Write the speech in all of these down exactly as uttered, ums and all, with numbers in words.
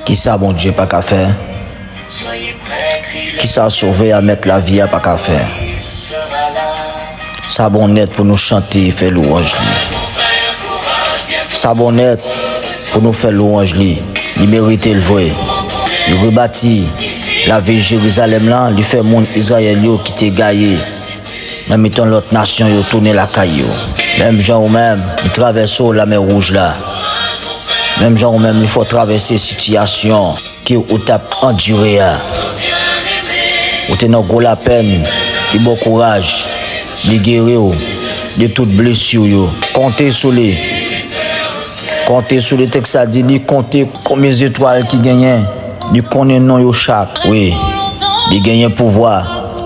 Kisa Bondye pa ka fè? Kisa Sovè a, Mèt lavi a, pa ka fè? Sa bon nèt pou nou chante e fè lwanj li. Sa bon nèt pou nou fè lwanj li. Li merite l vre. Li rebati lavil Jerizalèm lan, li fè moun Izrayèl yo ki te gaye nan mitan lòt nasyon yo tounen lakay yo. Menm jan ou menm, li travèse w Lamè Wouj la. Menm jan ou menm, li fè w travèse sitiyasyon ke ou t ap andire a. Ou te nan gwo lapèn, li ba w kouraj, li geri w de tout blesi w yo. Konte sou li. Konte sou li. Tèks la di, li konte konbyen zetwal ki genyen. Li konnen non yo chak. Wi, li genyen pouvwa,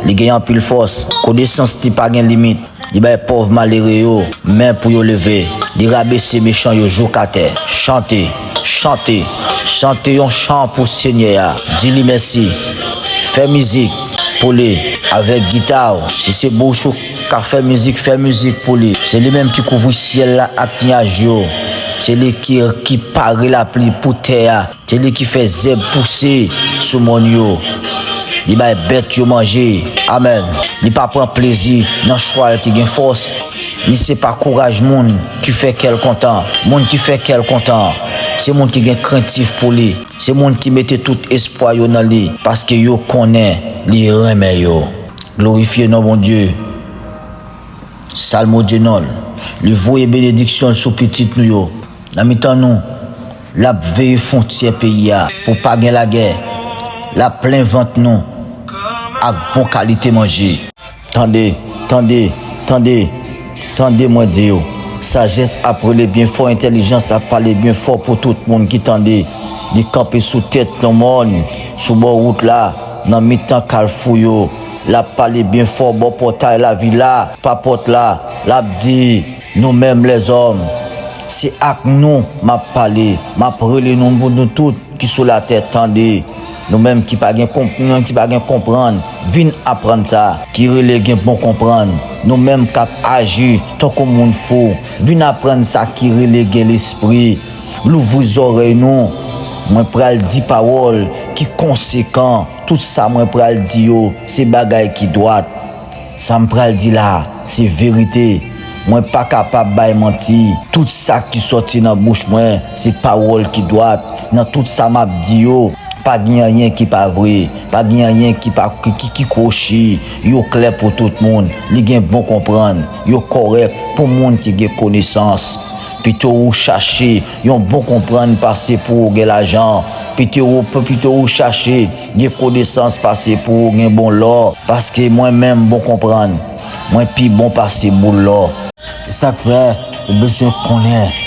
li genyen anpil fòs. Konesans li pa gen limit. Li bay pòv malere yo men pou yo leve. Li rabese mechan yo jouk atè. Chante, chante, chante yon chan pou Senyè a. Di li mèsi. Fè mizik pou li avèk gita w. Si se bouch ou k ap fè mizik, fè mizik pou li. Se li menm ki kouvri syèl la ak nyaj yo. Se li ki, ki pare lapli pou tè a. Se li ki fè zèb pouse sou mòn yo. Li bay bèt yo manje. Amèn. Li pa pran plezi nan chwal ki gen fòs, ni se pa kouraj moun ki fè kè l kontan. Moun ki fè kè l kontan, se moun ki gen krentif pou li. Se moun ki mete tout espwa yo nan li, paske yo konnen li renmen yo. Glorifye non Bondye. Salmodye non l. Li voye benediksyon l sou pitit nou yo. Nan mitan nou, l ap veye fwontyè peyi a pou pa gen lagè. L ap plen vant nou ak bon kalite manje. Tande, tande, tande, tande mwen di w. Sajès ap rele byen fò, entèlijans ap pale byen fò pou tout moun ki tande. Li kanpe sou tèt yon mòn, sou bò wout la, nan mitan kalfou yo. L ap pale byen fò bò pòtay lavil la, pa pòt la. L ap di, nou menm lèzòm, se ak nou m ap pale. M ap rele nou, nou tout ki sou latè, tande. Nou menm ki pa gen konp-, nou menm ki pa gen konprann, vin aprann sa ki rele gen bon konprann. Nou menm k ap aji tankou moun fou, vin aprann sa ki rele gen lespri. Louvri zòrèy nou. Mwen pral di pawòl ki konsekan. Tout sa mwen pral di yo, se bagay ki dwat. Sa m pral di la, se verite. Mwen pa kapab bay manti. Tout sa ki sòti nan bouch mwen, se pawòl ki dwat. Nan tout sa m ap di yo, pa gen anyen ki pa vre. Pa gen anyen ki pa, ki, ki, ki kwochi. Yo klè pou tout moun. Li gen bon konprann. Yo kòrèk pou moun ki gen konesans. Pito ou chache yon bon konprann pase pou ou gen lajan. Pito ou, pito ou chache gen konesans pase pou ou gen bon lò. Paske mwen menm bon konprann, mwen pi bon pase boul lò. Se sa k fè ou bezwen konnen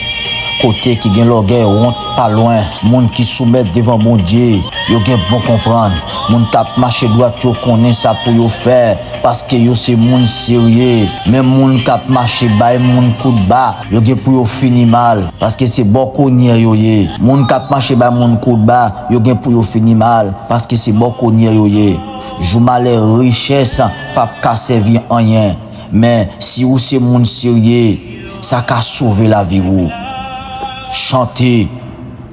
kote ki gen lògèy, wont pa lwen. Moun ki soumèt devan Bondye, yo gen bon konprann. Moun k ap mache dwat yo konnen sa pou yo fè, paske yo se moun serye. Men moun k ap mache bay moun kout ba, yo gen pou yo fini mal, paske se bòkonyè yo ye. Moun k ap mache bay moun kout ba, yo gen pou yo fini mal, paske se bòkonyè yo ye. Jou malè, richès p ap ka sèvi anyen. Men, si ou se moun serye, sa ka sove lavi ou. Chante,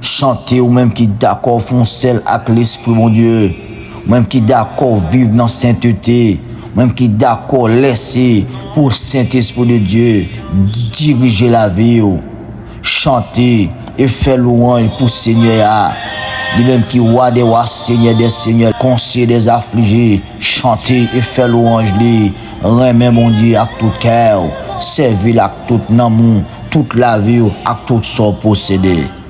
chante, ou menm ki dakò fè yon sèl ak Lespri Bondye, ou menm ki dakò viv nan sentete, ou menm ki dakò lèse pou Sentespri de Dye dirije lavi w. Chante e fè lwanj pou Senyè a, li menm ki Wa dè wa, Senyè dè senyè, Konseye dè aflije. Chante e fè lwanj li. Renmen Bondye ak tout kè w, sèvi l ak tout nanm ou, tout lavi w ak tout sa w posede.